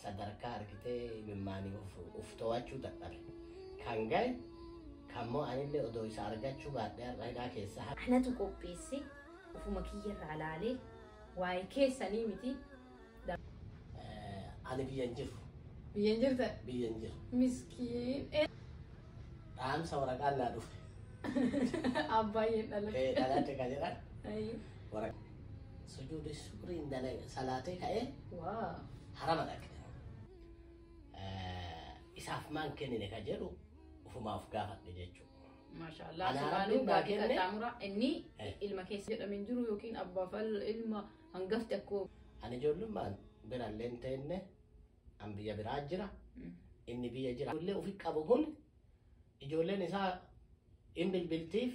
Sadarkaa argitee imimmaanii uf to'achuu dadhabe. Kan gahe kammoo anillee odoo isa argachuu baadhee har'a hidhaa keessa. Anatu qopheesse, ufuma kiyyarraa laalee, waa'ee keessanii miti. Ani biyya hin jiru. Biyya hin jirtan? Biyya hin jiru. Miskiin. Dhaamsa waraqaan naa dhufe. Abbaayyeen dhalate. Dhalate kan jedhan. Waraqaa. Sujuudi shukriin salaatee ka'ee harama dhaqe. Isaaf maan kennine ka jedhu ufumaaf gaafadhe jechuudha. Maashaallah. Anaa Sumaanuu Rabbiin naa gaafii kenne. Qaxxaamura inni ilma keessa jedhamee hin jiru yookiin abbaaf ilma hangafti akkoo. Ani ijoollummaan birallee hin teenne, an biyya biraa jira, inni biyya jira. Ijoollee ofi qabu kun ijoolleen isaa hin bilbiltiif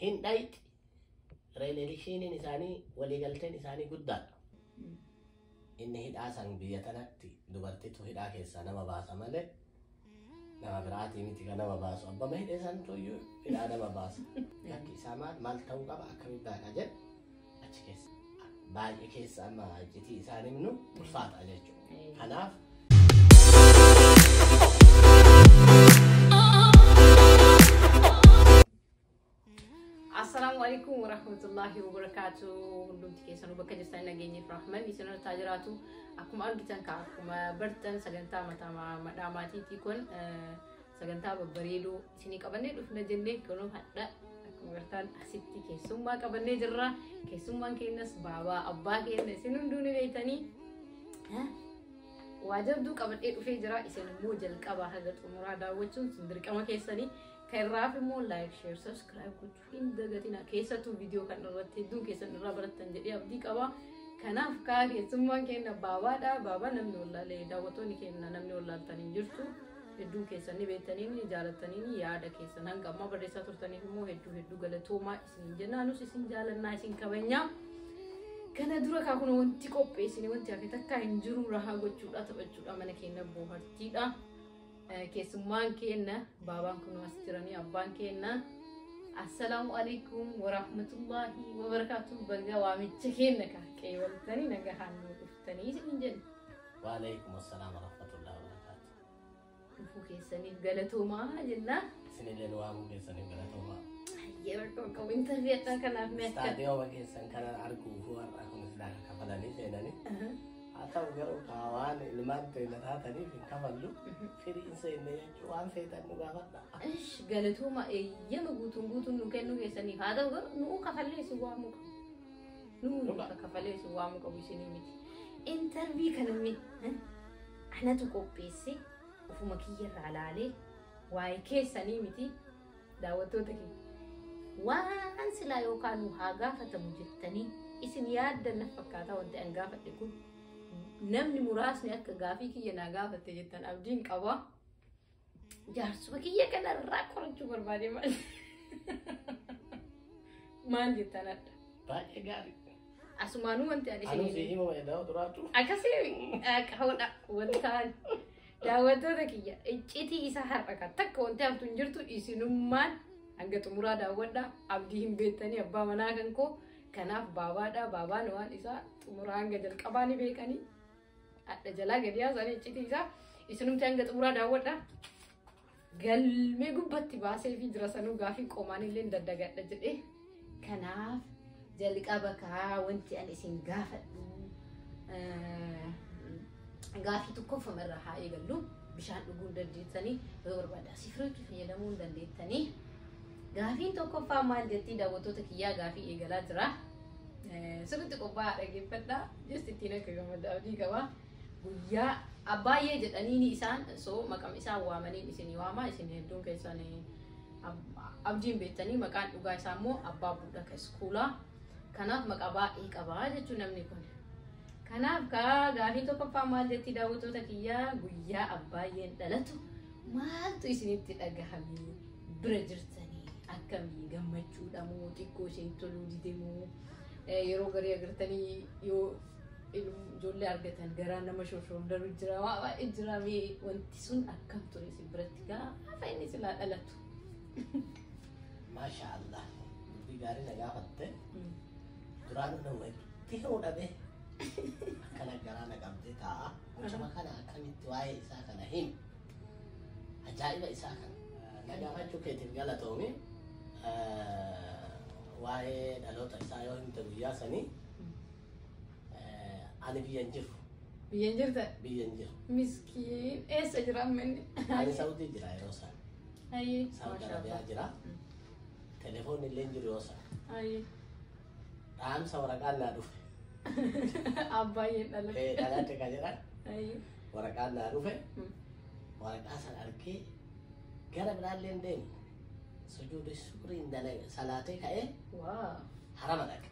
hin dhayxi. Relationiin isaanii, waliigalteen isaanii guddaadha. Inni hidhaa san biyya tanatti dubartiitu hidhaa keessaa nama baasa malee nama biraatii miti kan nama baasu. Abbama hidhee santu iyyuu hidhaa nama baasa. Yakki isaa maal maal ta'uu qaba, akkamitti baaka jedhu achi keessa. Baay'ee keessa amma iccitii isaan himnu ulfaata jechuudha. Kanaaf Assalaamu alaikum warahmatullahi wabarakatuh. Hundumti keessanuu bakka jirtan nageenyeef rahmanni isin irratti haa jiraatu. Akkuma argitan ka akkuma bartan sagantaa mataa madhaa maatiitii kun sagantaa babbareedoo isinii qabannee dhufna jennee, kunoo hadha akkuma gartaan asitti keessummaa qabannee jirra. Keessummaan keenyas baabaa abbaa keenya isin hunduu ni beektanii. Waa jabduu qabadhee dhufee jira. Isin immoo jalqabaa haga xumuraa daawwachuun sun dirqama keessanii. Kan irraaf immoo like, share, subscribe gochuu hin dagatina. Keessattuu viidiyoo kan irratti hedduun keessan irraa barattan jedhee abdii qaba. Kanaaf kaa keessummaan keenya baabaadha. Baabaa namni wallaalee, daawwattoonni keenya namni wallaaltan hin jirtu. Hedduun keessan ni beektanii, ni jaalattanii, yaada keessan hanga ammaa barreessaa turtaniif immoo hedduu hedduu galatoomaa isin jennaa, nus isin jaalannaa, isin kabajnaa. Kana dura kaa kun wanti qopheessine wanti hafe takka hin jiru, rahaa gochuudha, taphachuudha, mana keenya bohaartiidha. Keessummaan keenya baabaan kun as jiranii, abbaan keenya. Assalaamu alaikum warahmatullahi wabarakaatuh. Baga waamicha keenya kaa qeewwaltanii nagahaan nu dhuftanii isin jenna. Waalaikum assalaam warahmatullahi wabarakaatuh. Dhufuu keessaniif galatoomaa jenna. Isinillee nu waamuu keessaniif galatoomaa. Yeroo qabu interview kanaaf mee akka. Istaadiyooma keessan kana arguuf har'a kun silaa kafalanii seenanii. Haa ta'u garuu kaa waan ilmaan teenya taataniif hin kafallu. Firiin seenne jechuun waan feetan nu gaafadha. Ish, galatooma eeyyama guutuun guutuun nu kennuu keessaniif. Haa ta'u garuu nu kafallee isin waamuu qabu. Nu Dhugaa. Kafalee isin waamuu qabu isinii miti. Interview kana mee anatu qopheesse, ufuma kiyyarraa laalee, waa'ee keessanii miti, daawwattoota keenya. Waan silaa yookaan nu haa gaafatamu jettanii isin yaaddan na fakkaata wanti an gaafadhe kun. Namni muraasni akka gaafii kiyya naa gaafatte jettan abdiin qaba. Jaarsuma kiyya kanarraa qorachuu barbaade maal? Maal jettan adda? Baay'ee gaarii. Asumaanuu wanti ani Anuu si isin hima edaa duraatu. Akkasii hodha wantaan daawwattoota kiyya iccitii isaa har'a kan takka wanti haftu hin jirtu, isinummaan hanga xumuraa daawwadha. Abdii hin beektanii, abbaa manaa kan koo, kanaaf baabaadha. Baabaan waan isaa xumuraa hanga jalqabaa ni beekanii, hadha jalaa gadi haasanii iccitii isaa isinumti hanga xumuraa daawwadha. Galmee gubbatti baasee fi jira sanuu gaafii qomaan illee daddagadha jedhee. Kanaaf jalqaba kaa wanti ani isin gaafadhu gaafii tokkoffama irraa haa eegallu. Bishaan dhuguu hin dandeettanii, yoo barbaadda sifriitti fayyadamuu hin dandeettanii. Gaafiin tokkoffaa maal jettii? Daawwattoota kiyyaa, gaafii eegalaa jira. Sirriitti qophaa'aa dhaggeeffadhaa. Just ittiin akka gammada abdii qaba. Guyyaa abbaay'ee jedhanii isaan soo maqam isaan waamaniin isinii waama. Isin hedduun keessan abdiin beektanii, maqaan dhugaa isaa immoo abbaa buudha ka iskuulaa. Kanaaf maqaa baay'ee qaba jechuun namni kun. Kanaaf kaa gaafii tokkoffaa maal jetti, daawwattoota kiyyaa? Guyyaa abbaay'een dhalatu maaltu isinitti dhagahame? Bira jirtanii akkamii? Gammachuudha moo xiqqoo isheen toluu dide moo yeroo garii agartanii yoo ijoollee argatan garaa nama shoshondaru jira, waa baay'ee jira. Mee wanti sun akkam ture isin biratti gaafa inni silaa dhalatu? Maasha Allah. Dubbii gaarii na gaafatte. Duraan nama itti himuu dhabe. Akkana garaa na qabdee taa'a. Mucama kana akkamitti waa'ee isaa kana himi. Ajaa'iba isaa kana. Na gaafachuu keetiif galatoomi. Waa'ee dhaloota isaa yoo himte guyyaa sanii ani biyya hin jiru. Biyya hin jirtan? Biyya hin jiru. Miskiin eessa jira amma inni? Ani Saudii jira yeroo sana. Ayyee. Saudi Arabiyaa jira. Telefoonni illee hin jiru yoo sana. Ayyee. Dhaamsa waraqaan naa dhufe. Abbaayyeen dhalate. Dhalate kan jedhan Ayyee. waraqaan naa dhufe. Waraqaa sana argee gara biraallee hin deemne. Sujuudi shukriin salaatee ka'ee Waa. harama dhaqe.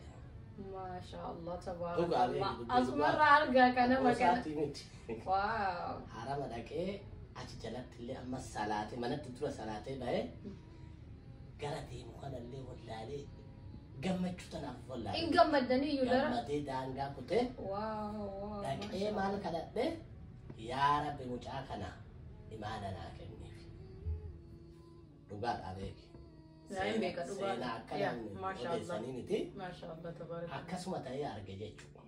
Maashaallah Dhugaa tabaarakallah. beeku. Asumarraa argaa kana maqaa. Osaatii miti. Waaw. Harama dhaqee achi jalatti illee amma salaatee manatti dura salaatee ba'ee gara deemu kanallee wallaalee gammachuu tanaaf wallaalee. Hin gammaddanii iyyuu dara. Gammadee daangaa kutee Waaw waaw. dhaqee maal kadhadhe yaa Rabbi mucaa kana imaana naa kenniif. Dhugaadhaa beeki. Naa beeka dhugaadha. Seenaa akkanaan Yaa, maashaallah. odeessanii miti. Maashaallah tabaarakallah. Akkasuma ta'ee arge jechuudha.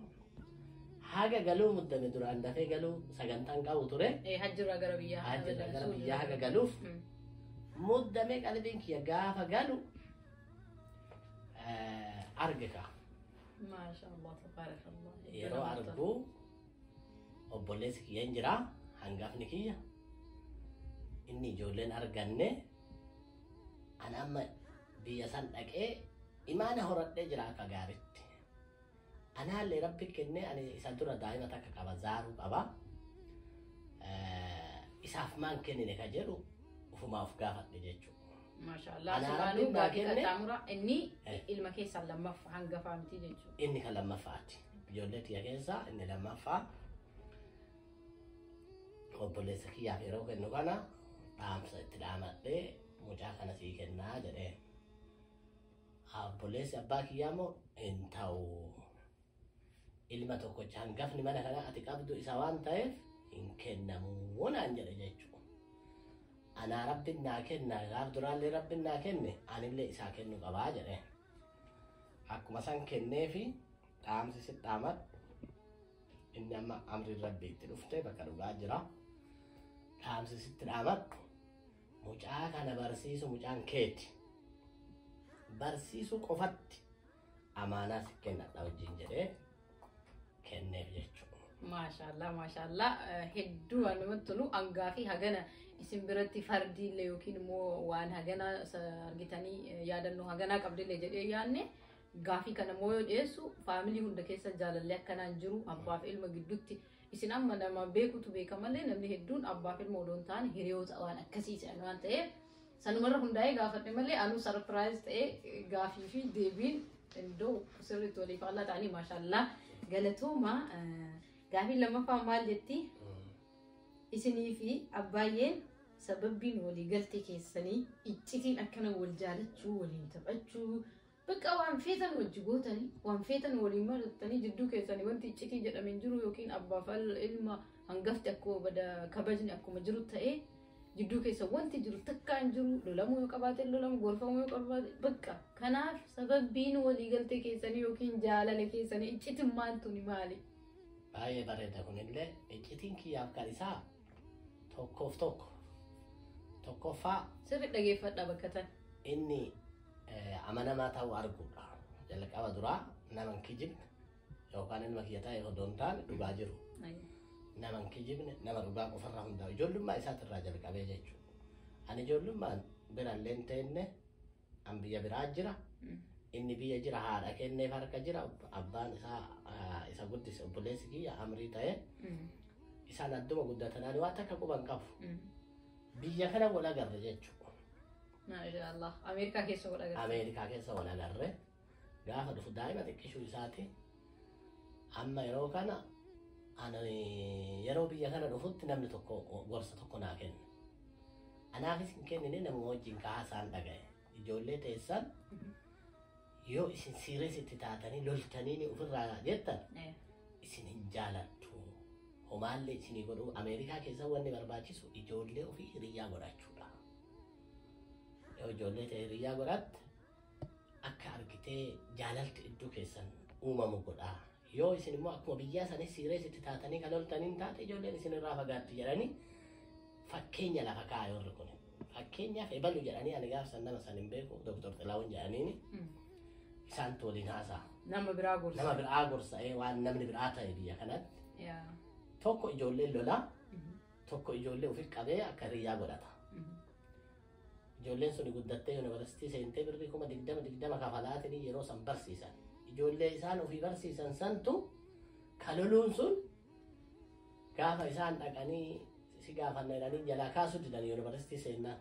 Haga galuu muddame duraan dafee galuu sagantaan qabu ture. Hajjirraa gara biyyaa. Hajjirraa gara biyyaa haga galuuf muddamee qalbiin kiyya gaafa galu arge ka. Maashaallah tabaarakallah. Yeroo argu obboleessi kiyya hin jira hangafni kiyya inni ijoolleen arganne ani amma biyya san dhaqee imaana horadhee jira akka gaaritti. Anaallee rabbi kennee ani isa dura daa'ima takka qaba zaaruu qaba. Isaaf maan kennine ka jedhu ufumaa of gaafadhe jechuudha. Maashaallah. Anaa Sumaanuu Rabbiin naa gaaffii kenne. qaxxaamura inni ilma keessaa lammaffaa hangafaa miti jechuudha. Inni kan lammaffaati. Ijoollee tiyya keessaa inni lammaffaa obboleessa kiyyaaf yeroo kennu kana dhaamsa itti dhaamadhee mucaa kana sii kennaa jedhee. Obboleessi abbaa kiyyaa immoo hin ta'u. Ilma tokkocha hangafni mana kana ati qabdu isa waan ta'eef hin kennamuu naan jedhe jechuudha. Anaa rabbiin naa kenna gaaf duraallee rabbiin naa kenne anillee isaa kennu qabaa jedhee. Akkuma san kenneefi dhaamsi si dhaamadhu inni amma amriin rabbii itti dhufte bakka dhugaa jira. Dhaamsi sitti dhaamadhu mucaa kana barsiisu mucaan keeti. Barsiisuu qofatti amaanaa si kennadha wajjin jedhee kenneef jechuudha. Maashaallah maashaallah hedduu waan namatti tolu hangaa fi hagana isin biratti fardiillee yookiin immoo waan hagana argitanii yaadannoo haganaa qabdillee jedhee yaadne gaafii kana immoo yoo dhiyeessu faamilii hunda keessa jaalallee akkanaan jiru abbaa fi ilma gidduutti isin amma nama beekutu beeka malee namni hedduun abbaa fi ilma odoo hin taane hiriyoota waan akkasii jedhan waan ta'eef sanumarra hundaa'ee gaafadhe malee anuu sarpiraayiz ta'ee gaafii fi deebiin iddoo sirriitti waliif faallaa ta'anii maashaallah galatooma. Gaafiin lammaffaa maal jetti? Isinii fi abbaayyeen sababbiin waliigaltee keessanii iccitiin akkana wal jaalachuu, waliin taphachuu, bakka waan feetan wajji gootanii, waan feetan waliin mari'attanii jidduu keessanii wanti iccitii jedhame hin jiru yookiin abbaaf ilma hangafti akkuma bada kabajni akkuma jiru ta'ee jidduu keessa wanti jiru takkaa hin jiru lolamuu yoo qabaate lolamu gorfamuu yoo qabaate bakka kanaaf sababbiin waliigaltee keessanii yookiin jaalala keessanii iccitiin maaltu ni maali? Baay'ee bareeda kunillee iccitiin kiyyaaf kan isaa tokkoof tokko. Tokkoffaa Sirri dhageeffadha bakka tan. inni amanamaa ta'uu arguudha. Jalqaba duraa nama hin kijibne yookaan ilma kiyya ta'e odoo hin taane dhugaa jiru. Nama hin kijibne nama dhugaa qofarraa hundaa'u ijoollummaa isaatirraa jalqabee jechuudha. Ani ijoollummaan birallee hin teenne an biyya biraa jira. Inni biyya jira haadha kenneef harka jira abbaan isaa isa guddise obboleessi kiyya amrii ta'e isaan adduma guddatanii waan takka quban qabu. Biyya kana wal agarre jechuudha. Maashaallah. Ameerikaa keessa wal agarre. Ameerikaa keessa wal agarre gaafa dhufu daa'ima xiqqishuu isaati. Amma yeroo kana ani yeroo biyya kana dhufutti namni tokko gorsa tokko naa kenne. Anaafis hin kennine namuma wajjin kaasaan dhaga'e. Ijoollee teessan yoo isin siirees itti taatanii loltanii ofirraa jettan isin hin jaalattu. Homaallee isinii godhuu Ameerikaa keessa wanni barbaachisu ijoollee ofii hiriyyaa godhachuudha. Yoo ijoollee ta'e hiriyyaa godhatte akka argitee jaalalti iddoo keessan uumamu godhaa. Yoo isin immoo akkuma biyyaa sanis siireesitti taatanii kan loltaniin taate ijoolleen isin irraa fagaatti jedhanii fakkeenya lafa kaa'e warri kun. Fakkeenyaaf ebalu jedhanii ani gaafsan nama san hin beeku Dr. Xilaawun jedhaniini isaantu waliin haasa'a. Nama biraa gorsa. Nama biraa gorsa'ee waan namni biraa ta'e biyya kanatti. Tokko ijoolleen lolaa, tokko ijoollee ofi qabee akka hiriyyaa godhata. Ijoolleen suni guddattee yuunivarsiitii seentee birrii 20,000 20,000 kafalaatiin yeroo san barsiisan. Ijoollee isaan ofii barsiisan santu kaloluun sun gaafa isaan dhaqanii si gaafanna jedhanii jalaa kaasuu didan yuunivarsiitii seennaan.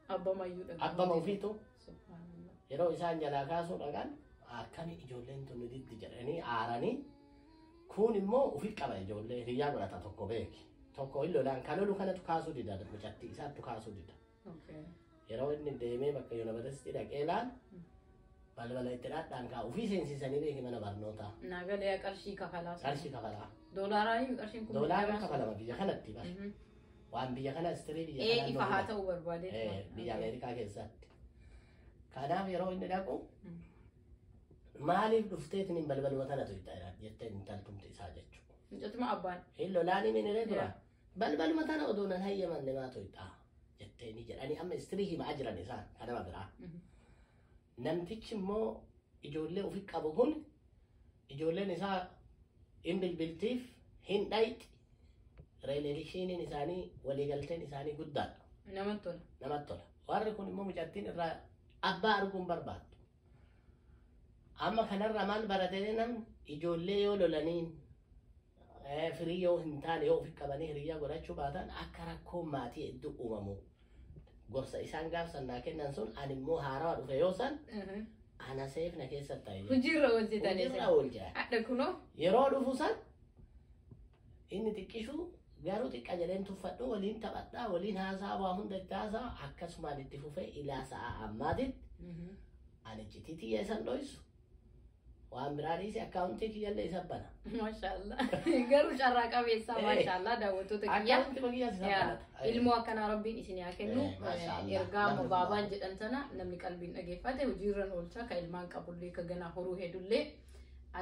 Abbamayyuu dhagaa. Abbama ofiitu Subhaanallah. yeroo isaan jalaa kaasuu dhaqan akkami ijoolleen tun nu diddi jedhanii aaranii kun immoo ofi qaba ijoollee hiriyyaa godhata tokko beeki. Tokko hin lolaan kalolu kanatu kaasuu dida mucattii isaattu kaasuu dida. Okay. Yeroo inni deemee bakka yuunivarsiitii dhaqee ilaalu balbala itti dhadhaan kaa ofii seensisanii beeki mana barnootaa. Nagalee qarshii kafalaa. Qarshii kafalaa. Doolaaraan qarshiin kun. Doolaaraan kafalama biyya kanatti bara. Waan biyya kana istirii biyya Ee kanaa ifa haa ta'uu barbaade. Biyya Ameerikaa keessatti. Kanaaf yeroo inni dhaqu maaliif dhufteetiin balbaluma tanatu itti jettee intaltumti isaa jechuudha. Mucatuma abbaan. Hin lolaanii miniree dura balbaluma tana odoo nan hayyamanne maatu itti jetteeni jedhanii amma istirii himaa jiran isaan kanama biraa. Namtichi immoo ijoollee ofi qabu kun ijoolleen isaa hin bilbiltiif hin dhayxi reeleeshiiniin isaanii waliigalteen isaanii guddaadha. Namatti tola. Namatti tola. Warri kun immoo mucattiin irraa abbaa arguun barbaaddu. Amma kanarraa maal baratee namni ijoollee yoo lolaniin firii yoo hin taane yoo ofi qabanii hiriyyaa godhachuu baatan akka rakkoon maatii hedduu uumamu. Gorsa isaan gaafsan naa kennan sun ani immoo haarawaa dhufe yoo san ana seefna keessatti ta'e. Hojiirra oolchitanii. Hojiirra oolchaa. Hadha kunoo. Yeroo dhufu san inni xiqqishu garuu xiqqa jedheen tuffadhu waliin taphadhaa waliin haasaa waa hunda itti haasaa akkasumaan itti fufee ilaa sa'a ammaatitti ani citii tiyya isan dhoysu waan biraa dhiise akkaawuntii kiyyallee isa bana. Maashaallah. Garuu carraa qabeessaa maashaallah daawwattoota kiyyaa. Akkaawuntii kiyyaas isa banata. Ilmoo akkanaa rabbiin isin haa kennu. Maashaallah. Ergaa amma baabaan jedhan tana namni qalbiin dhageeffate hojiirra oolcha ka ilmaan qabullee ka ganaa horuu hedullee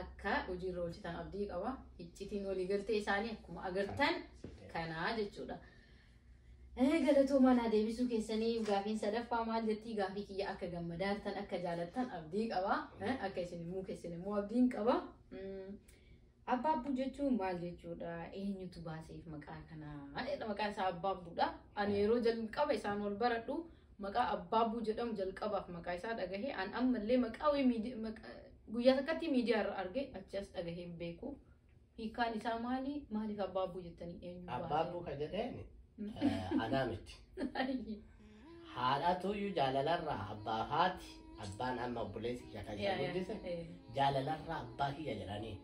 akka hojiirra oolchitan abdii qaba. Iccitiin waliigaltee isaanii akkuma agartan kanaa jechuudha. Galatoomaa naa deebisuu keessanii gaafiin sadaffaa maal jettii gaafii kiyya akka gammadaartan akka jaalattan abdii qaba. Akka isin immoo keessan immoo abdiin qaba. Abbaabbuu jechuun maal jechuudha? Eenyutu baaseef maqaa kanaa? Maqaan isaa Abbaabbuudha. Ani yeroo jalqaba isaan wal baradhu maqaa Abbaabbuu jedhamu jalqabaaf maqaa isaa dhagahee an ammallee maqaa wayii guyyaa takkatti miidiyaa irra arge achi as dhagahee hin beeku. Hiikkaan isaa maali? Maaliif Abbaabbuu jettanii eenyu baasee? Abbaabbuu kan jedheen anaa miti. Haadhatu iyyuu jaalalarraa abbaa haati abbaan amma obboleessi kiyya kan isa guddise jaalalarraa abbaa kiyya jedhanii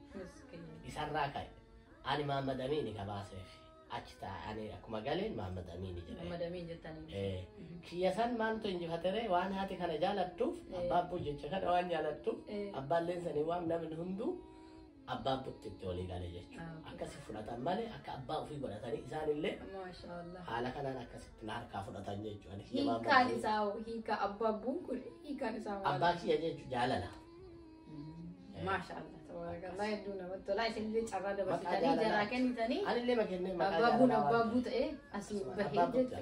isarraa ka'e. Ani Mahammad Amiini ka baaseef achi taa'e ani akkuma galeen Mahammad Amiini jedhee. Mahammad Amiin jettanii. Kiyya san maaltu injifatere waan haati kana jaalattuuf abbaabbu jecha kana waan jaalattuuf abbaalleen sanii waan namni hunduu abbaabbutti itti walii gale jechuudha. Akkasi fudhatan malee akka abbaa ofii godhatanii isaanillee haala kanaan akkasitti na harkaa fudhatan jechuudha. Hiikkaan isaa hiika abbaabbuun kun hiikkaan isaa maal? Abbaa kiyya jechuun jaalala. Maashaallah tabarakallah hedduu namatti tola isinillee carraa dabarsitanii jaraa kennitanii. Anillee makennee maqaa Abbaabbuun abbaabbuu ta'ee asii bahee jechuudha.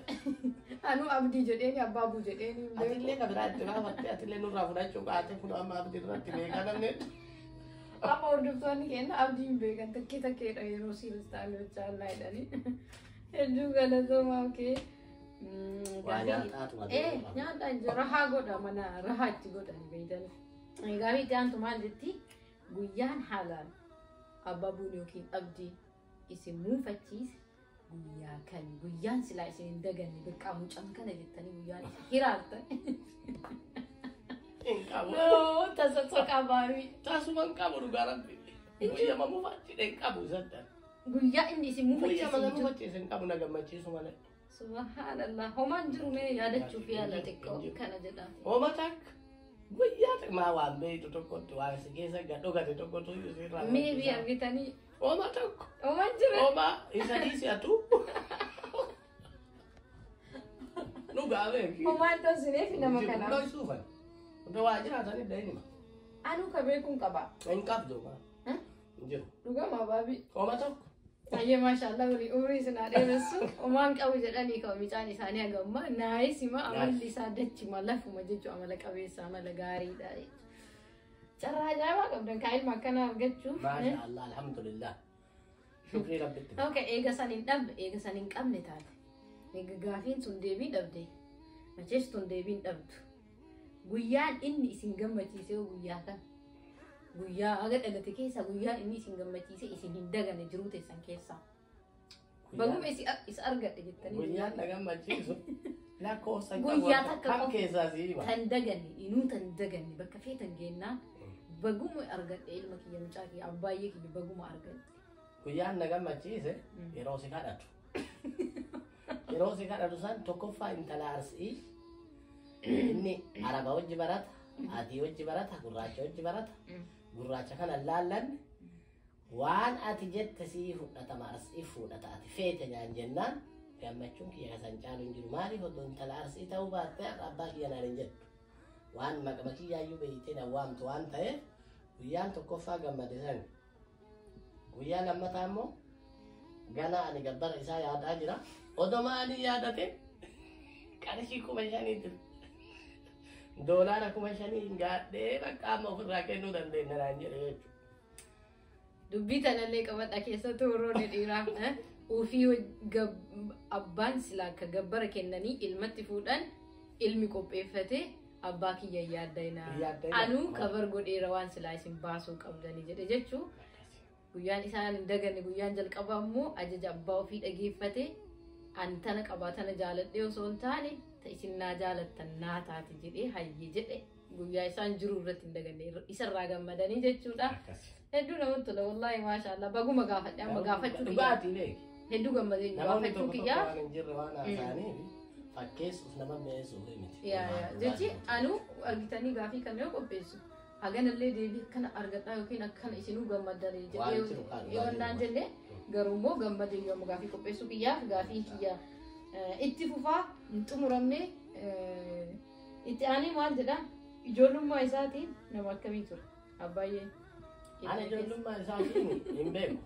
Anuu abdii jedheeni abbaabbuu jedheeni. Atillee kan biraa itti baafattee atillee nurraa fudhachuu qaatee kun amma abdii irratti beekaa namni. Amma hordoftoonni keenya abdii hin beekan takkee takkeedha yeroo siiris ta'an hojjaa jedhanii. Hedduu galatoomaa kee. Waa nyaataatu Nyaata rahaa godha mana rahaa itti godhan beeytanii. Gaafii itti aantu maal jetti? Guyyaan haalaan abbaabuun yookiin abdii isin muufachiise guyyaa kan guyyaan silaa isin hin daganne birqaa mucaan kana jettanii guyyaan isin hiraartan. Hin qabu. Tasa soqaa baamii. Tasuma hin qabu dhugaa rabbi. Guyyama mufachiise hin qabu isatti. Guyyaa inni isin Guyyama muufachiise. mufachiise hin qabu na gammachiisu malee. Subhaanallah. Homaan jiru mee yaadachuuf yaala xiqqoo kana jedhama. Homa takka guyyaa xiqqaa waan beektu tokkotti waan si keessa gad dhugate tokkotu sirraa. Meebii argitanii. Homa tokko. Homaan jiru. Homa isa dhiisi atu. Dhugaa beeki. Homaan tolsineef nama kanaaf. Dhoysuufan. Odoo waa jiraatan illee hinima. Anuu ka beekuun qaba. Hin qabdu. Hin jiru. Dhugama baabii. Qoma tokko. Ayyee maashaallah walii umrii isin haa dheeressu. Omaan qabu jedhanii ka'u mucaan isaanii hagamma. Nice ima amalli isaa dachima lafuma jechuun amala qabeessa amala gaariidha jechuudha. Carraa ajaa'ibaa qabdan kaa ilma akkanaa argachuuf. Maasha Allah, alhamdulillah. Shukrii Rabbitti. Okay, eega san hin dhabne, eega san hin qabne taate. Eega gaafiin sun deebii dhabde. Machees tun deebii hin dhabdu. Guyyaan inni isin gammachiise hoo guyyaa kam? Guyyaa haga dhalate keessa guyyaan inni isin gammachiise isin hin dagane jiruu teessan keessaa. Baguma isa argadhe jettanii. Guyyaan na gammachiisu lakkoofsa hin qabu. Guyyaa takka Kam qofa. keessaa si hima? Tan daganne, inuu tan daganne bakka feetan geennaan baguma argadhe ilma kiyya, mucaa kiyya, abbaayyee kiyya baguma argadhe. Guyyaan na gammachiise yeroo si kadhatu. Yeroo si kadhatu san tokkoffaa intala Arsii inni Araba wajji barata, adii wajji barata, gurraacha wajji barata. Gurraacha kana laallan waan ati jette sii fudhatama, Arsii fuudhata ati feete naan jennaan gammachuun kiyya kasan caalu hin jiru. Maaliif odoo intala Arsii ta'uu baatte abbaa kiyya naan hin jettu. Waan maqama kiyyaayyuu beeytee na waamtu waan ta'eef guyyaan tokkoffaa gammade san. Guyyaa lammataa immoo gana ani gabbara isaa yaadaa jira. Odoma ani yaadate qarshii 5,000 doolaara 5,000 gaadhee bakka amma ofirraa kennuu dandeenya naan jedhe jechuudha. Dubbii tanallee qabadha keessattuu warroonni dhiiraa. Ufii abbaan silaa akka gabbara kennanii ilmatti fuudhan ilmi qopheeffate abbaa kiyya yaaddayna. Yaaddayna. Anuu kabar godheera waan silaa isin baasuu qabdanii jedhe jechuu. Guyyaan isaan hin daganne guyyaan jalqabaa immoo ajaja abbaa ofii dhageeffate ani tana qabaa tana jaaladhee osoo hin taane ta isin naa jaalattan naa taate jedhee hayyee jedhe guyyaa isaan jiru irratti hin daganne isarraa gammadanii jechuudha. Hedduu namatti tola wallaahi maashaallah baguma gaafadhe amma gaafachuu kiyya Dhugaatii beeki. hedduu gammadee Namoonni gaafachuu tokko tokko kiyyaaf. waan hin jirre waan haasa'aniif fakkeessuuf nama mi'eessuuf miti. Yaa yaa jechi anuu argitanii gaafii kana yoo qopheessu haganallee deebii akkana argadhaa yookiin akkana isinuu gammadanii Waan jedhee jiru kan yoo naan jenne garuu immoo gammadee yoo gaafii qopheessuu kiyyaaf gaafii kiyya itti fufaa hin xumuramne itti aanee maal jedha ijoollummaa isaatiin nama akkamii ture abbaayyeen? Ani ijoollummaa isaatiin hin beeku.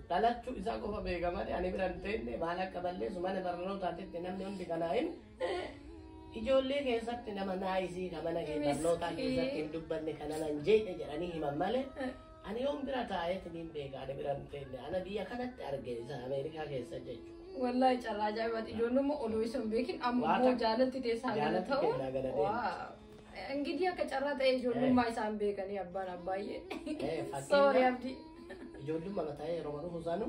Dhalachuu isaa qofa beeka malee ani bira hin teenne maal akka balleessu mana barnootaatitti namni hundi kanaa himu. Ijoollee keessatti nama nice ka mana kee barnootaa keessatti hin dubbanne kana nan jeeqe jedhanii himan malee ani yoon bira taa'eeti niin beeka ani bira hin teenne ana biyya kanatti arge isa Ameerikaa keessa jechuudha. Wallahi carraa ajaa'ibaati ijoollummaa odoo isa hin beekin amma Waan immoo takka jaalalti teessaa gala jaalalti ta'uun kennaa gala deemti. Wow. Ingidii akka carraa ta'e ijoollummaa isaan beekanii abbaan abbaayyee. Sorry Fakkeenyaaf Abdii. Ijoollummaa ta'ee yeroo dhufu sanu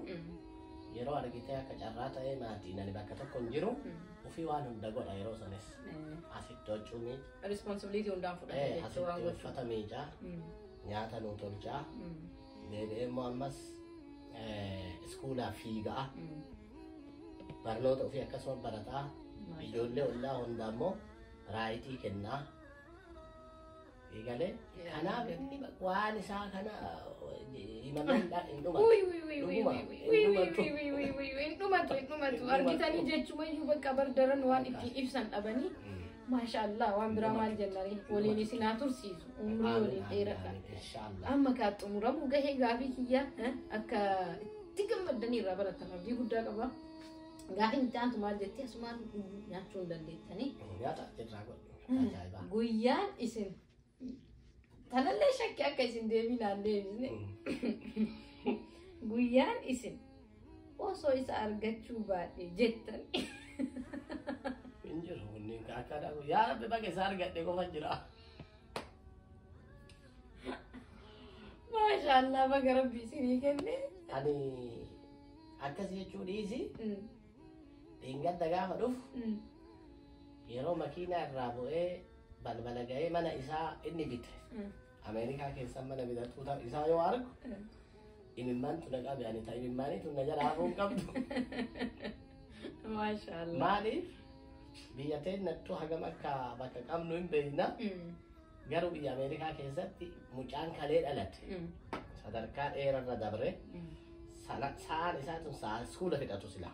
yeroo argitee akka carraa ta'ee maatiin ani bakka tokko hin jiru ofii waan hunda godha yeroo sanis asitti huccuu miica Responsibility hundaan fudhate jechuu waan asitti gochuu. uffata miicaa nyaata nuu tolchaa deebi'ee immoo ammas iskuulaa fiigaa barnoota ofii akkasuma barataa ijoollee ollaa hundaa immoo ride kennaa. Eegalee kanaaf inni waan isaa kana himamee hin dhumatu. Uy, uy, uy, uy, Dhuguma, uy, uy, hin uy, dhumatu. uy, uy, uy, uy, hin dhumatu, hin dhumatu. Argitanii jechumayyuu bakka bardaran waan ittiin ibsan dhabanii maashaallah waan biraa maal jennanii waliin isin haa tursiisu umrii waliin dheeradha. Inshaallah. Amma kaa xumuramuu gahee gaafii kiyya akka itti gammaddanii irraa baratan abdii guddaa qaba. Gaafiin itti aantu maal jettee asumaan nyaachuu hin dandeettanii. Nyaata irraa godhu. Ajaa'ibaa. Guyyaan isin tanallee shakki akka isin deebii naan deebisne. Guyyaan isin osoo isa argachuu baadhe jettan. Hin jiru kunniin akkana yaa Rabbi baga isaa argadhe qofa jira. Maashaallah baga Rabbi isinii kenne. Ani akkas jechuu dhiisi dheengadda gaafa dhufu yeroo makiinaa irraa bu'ee balbala ga'ee mana isaa inni bite. Ameerikaa keessa mana bitatu isaa yoo argu imimmaantu na qabe ani ta imimmaaniitu na jala hafuu hin qabdu. Maashaallah. Maaliif biyya teennattuu hagam akka bakka qabnu hin beekna. Garuu biyya Ameerikaa keessatti mucaan kalee dhalate sadarkaa dheerarra dabre sa'aan isaa tun sa'a iskuula fixatu sila.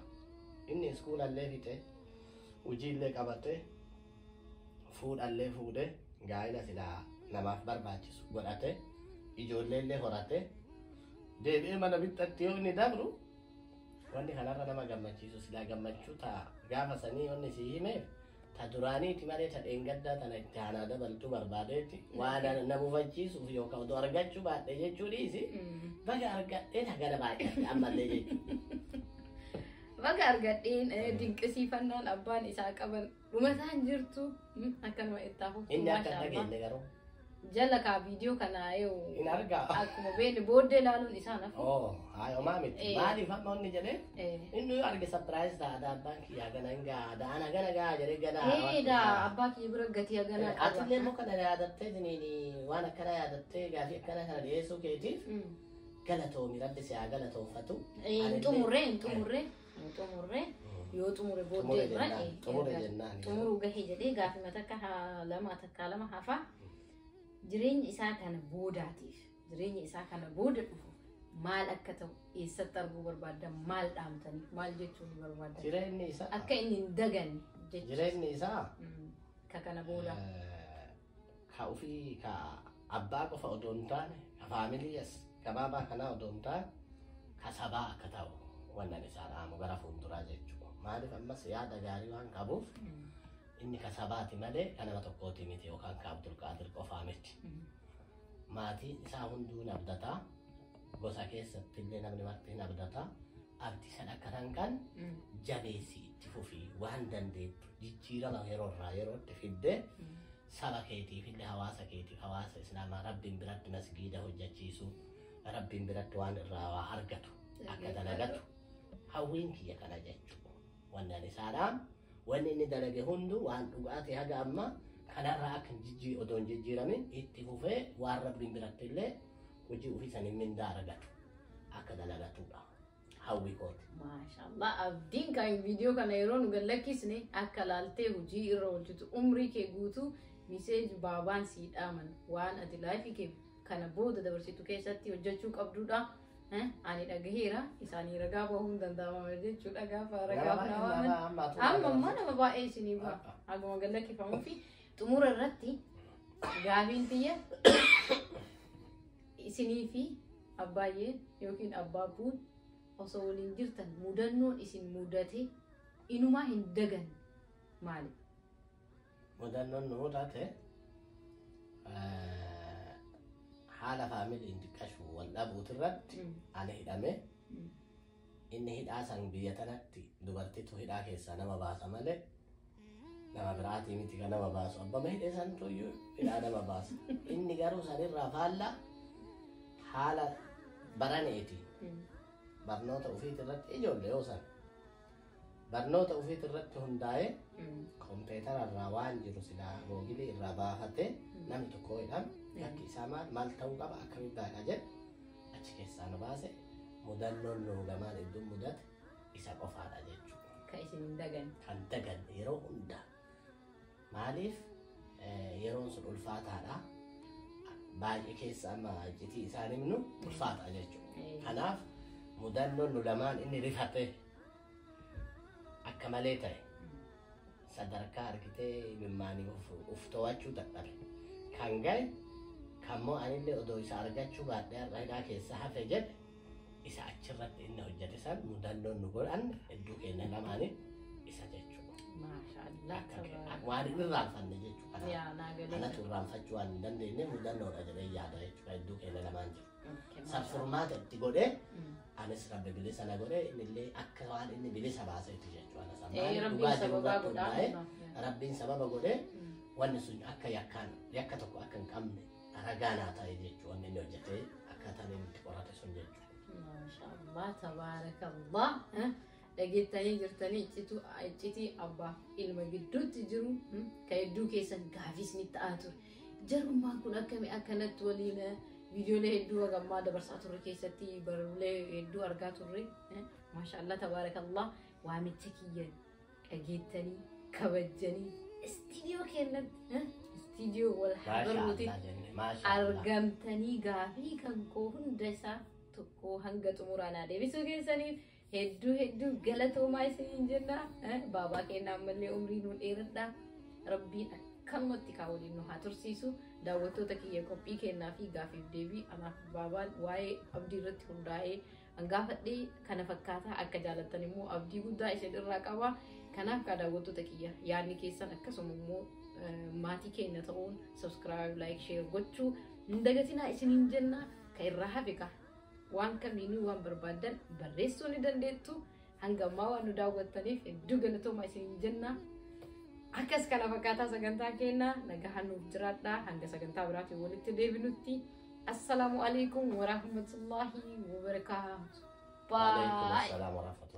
Inni iskuulallee fixe hojiillee qabate fuudhallee fuudhe gaa'ela silaa namaaf barbaachisu godhate ijoolleellee horate. Deebi'ee mana bixxatti yoo inni dabru wanni kanarra nama gammachiisu silaa gammachuu ta'a gaafa sanii wanni si himeef ta duraaniiti malee ta dheengaddaa tana itti aanaa dabaltuu barbaadeetti waan na mufachiisuuf yookaan odoo argachuu baadhe jechuu dhiisi baga argadhee hagana baay'adhe ammallee jechuudha. Baga argadheen dinqisiifannaan abbaan isaa qaban dhumataan jirtu akkanuma itti hafuuf. Inni akka hin dhageenye garuu. Jala kaa viidiyoo kana yoo Hin argaa. Akkuma beekne booddee ilaaluun isaa nafu. Oo, haa homaa miti. Maaliif amma inni jedhee inni yoo arge surprise ta'a abbaan kiyyaa gana hin gaa da'ana gana gaa jedhee gana. Daa abbaa kiyya bira gatii haganaa qaba. Atillee immoo kana yaadattee waan akkana yaadattee gaafii akkana kana dhiyeessuu keetiif galatoomi rabbi si haa galatoonfatu. Hin xumurree hin xumurree hin xumurree yoo xumure booddee bira Xumure jennaan. Xumuruu gahee jedhee gaafii takka lama takka lama hafa. Jireenya isaa kana boodaatiif jireenya isaa kana booda dhufu maal akka ta'u eessatti arguu barbaadda maal dhaamtaniif maal jechuun barbaadda Jireenyi isaa akka inni hin daganne jechuudha. Jireenyi isaa Ka kana booda. Ka ofii ka abbaa qofa odoo hin taane ka faamiliis gabaabaa kanaa odoo hin taane ka sabaa akka ta'u wannan isaa dhaamu gara fuulduraa jechuudha. Maaliif ammas yaada gaarii waan qabuuf inni ka sabaati malee ka nama tokkooti miti yookaan ka Abdulqaadir qofaa miti. Maatiin isaa hunduu hin abdataa. Gosa keessatti illee namni marti hin abdataa. Abdii sana akka kan jabeessi itti fufii waan dandeettu jijjiirama yeroo irraa yerootti fiddee saba keetiif illee hawaasa keetiif hawaasa islaamaa rabbiin biratti masgiida hojjechiisuu rabbiin biratti waan irraa waa argatu akka dalagatu hawwiin kiyya kana jechuudha. Wannan isaadhaan wanni inni dalage hundu waan dhugaati haga amma kanarraa akka odoo hin jijjiiramin itti fufee waan rabbiin biratti illee hojii ofii saniin mindaa argatu akka dalagatudha. Hawwi kooti. Maashaallah abdiin kan viidiyoo kana yeroo nu gallakkisne akka laaltee hojii irra oolchitu umrii kee guutuu miseej baabaan sii dhaaman waan ati laayifii kee kana booda dabarsitu keessatti hojjechuu qabdudha. Ani dhagaheera isaanii ragaa bahuu hin danda'ama jechuudha gaafa ragaaf na waaman. Amma immoo nama baay'ee isinii ba'a. Haguma gallakkifamuu fi xumura irratti gaafiin tiyya isinii fi abbaayyeen yookiin abbaabbuun osoo waliin jirtan mudannoon isin mudate inumaa hin daganne maali? Mudannoon nu mudate haala faamiliin xiqqashu wal dhabuutu irratti ani hidhame inni hidhaa san biyya tanatti dubartitu hidhaa keessaa nama baasa malee nama biraatii miti kan nama baasu abbama hidhee santu iyyuu hidhaa nama baasa inni garuu sanirraa faalla haala baraneeti barnoota ofiit irratti ijoollee yoo san barnoota ofiit irratti hundaa'ee kompiitara irraa waan jiru silaa googilii irraa baafatee namni tokko hidhame yakki isaa maal maal ta'uu qaba akkamitti baadha jedhe achi keessaa nu baase mudannoon nu lamaan iddoo mudate isa qofaadha jechuudha. Kan isin hin daganne. Kan daganne yeroo hunda maaliif yeroon sun ulfaataadha baay'ee keessa amma iccitii isaan himnu ulfaata jechuudha. Kanaaf mudannoon nu lamaan inni rifate akka malee ta'e sadarkaa argitee mimmaanii uf to'achuu dadhabe kan gahe kammoo anillee odoo isa argachuu baadhee har'a hidhaa keessa hafe jedhe isa achirratti inni hojjete san mudannoon nu godhan hedduu keenya lamaanii isa jechuudha. Maashaallah. Waan hin irraanfanne jechuudha. Yaa naa galee. Kanatu irraanfachuu waan hin dandeenye mudannoodha jedhee yaada jechuudha hedduu keenya lamaan jiru. Sarfurmaata itti godhee anis rabbi bilisa na godhee innillee akka waan inni bilisa baaseeti jechuudha. Rabbiin sababaa godhaa. Rabbiin sababa godhee wanni sun akka yakkaan yakka tokko akka hin qabne ragaa naa ta'e jechuudha wanni inni hojjetee akkaataan inni itti qorate sun jechuudha. Maashaallah tabaarakallah. Dhageettanii jirtanii iccitii abbaa ilma gidduutti jiru kan hedduu keessan gaafis ni ta'aa ture. Jarummaan kun akkami akkanatti waliin viidiyoolee hedduu hagammaa dabarsaa turre keessatti barruulee hedduu argaa turre. Maashaallah tabaarakallah waamicha kiyya dhageettanii kabajjanii istiidiyoo keenyatti istiidiyoo wal habarruuti argamtanii gaafii kan koo hunda isaa tokko hanga xumuraanaa deebisuu keessaniif hedduu hedduu galatoomaa isiniin jenna. Baabaa keenya ammallee umrii nuun dheeradha. Rabbiin Akkanumatti kaa waliin nu haa tursiisu. Daawwattoota kiyya, qophii kennaa fi gaafiif deebii anaaf baabaan waa'ee Abdii irratti hundaa'ee hangaafadhee kana fakkaataa. Akka jaalattan immoo abdii guddaa isin irraa qaba. Kanaaf kaa daawwattoota kiyya, yaadni keessan akkasuma immoo maatii keenya ta'uun subscribe, like, share gochuu hin dagatinaa isiniin jenna. Ka irraa hafe ka waan kamiinuu waan barbaaddan barreessuu ni dandeettu. Hanga ammaa waan nu daawwattaniif hedduu galatoomaa isiniin jenna. Akkas kana fakkaataa sagantaa keenya. Nagaa nuuf jiraadhaa. Hanga sagantaa biraatiin walitti deebinutti, assalaamu alaikum warahmatullaahi wabarakaatu. Waalaikum Bye. assalaam warahmatullahi.